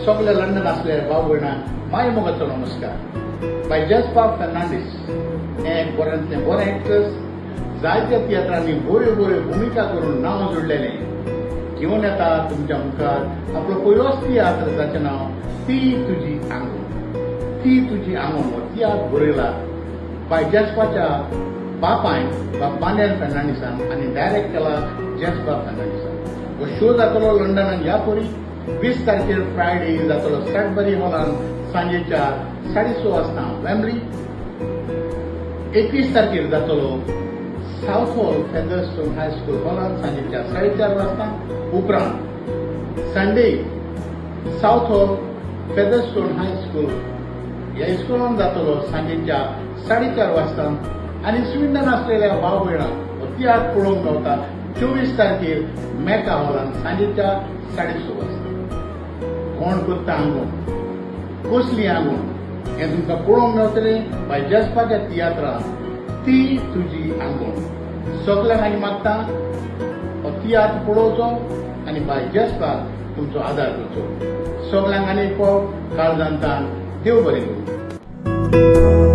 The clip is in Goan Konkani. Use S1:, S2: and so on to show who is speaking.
S1: सगळे लंडन असले भाव भयणांक माय मोगाचो नमस्कार. बाय जॅस्पा फर्नांडीस हें एक बऱ्यांतलें बरें एक्ट्रेस, जायत्या तियात्रांनी बऱ्यो बऱ्यो भुमिका करून नांव जोडलेलें, घेवन येता तुमच्या मुखार आपलो पयलोच तियात्र, जाचें नांव ती तुजी आंगवण. ती तुजी आंगवण हो तियात्र बरयला बाय जॅस्पाच्या बापायन, बाब बांद्यान फर्नांडीसान, आनी डायरेक्ट केला जॅस्पा फर्नांडीसान. हो शो जातलो लंडनान ह्या परी: 20 तारखेर फ्रायडे जातलो सॅडबरी हॉलान सांजेच्या 6:30 वाजता वेम्बली. 21 तारखेर जातलो सावथ हॉल, फेदरस्टोन हायस्कूल हॉलान सांजेच्या 4:30 वाजता. उपरांत संडे सावथ हॉल, फेदरस्टोन हायस्कूल ह्या इस्कुलान जातलो सांजेच्या 4:30 वाजता. आनी स्विंडन आसलेल्या भाव भयणांक हो तियात्र पळोवंक गावता 24 तारखेर मेका हॉलान सांजेच्या 6:30 वाजता. कोण करता आंगवण, कसली आंगवण, हें तुमकां पळोवंक मेळटलें बाय जसपाच्या तियात्रान ती तुजी आंगवण. सगल्यांक आनी मागता, हो तियात्र पळोवचो आनी बाय जसपाक तुमचो आदार करचो. सगल्यांक आनी एक फावट काळजांतान देव बरें करूं.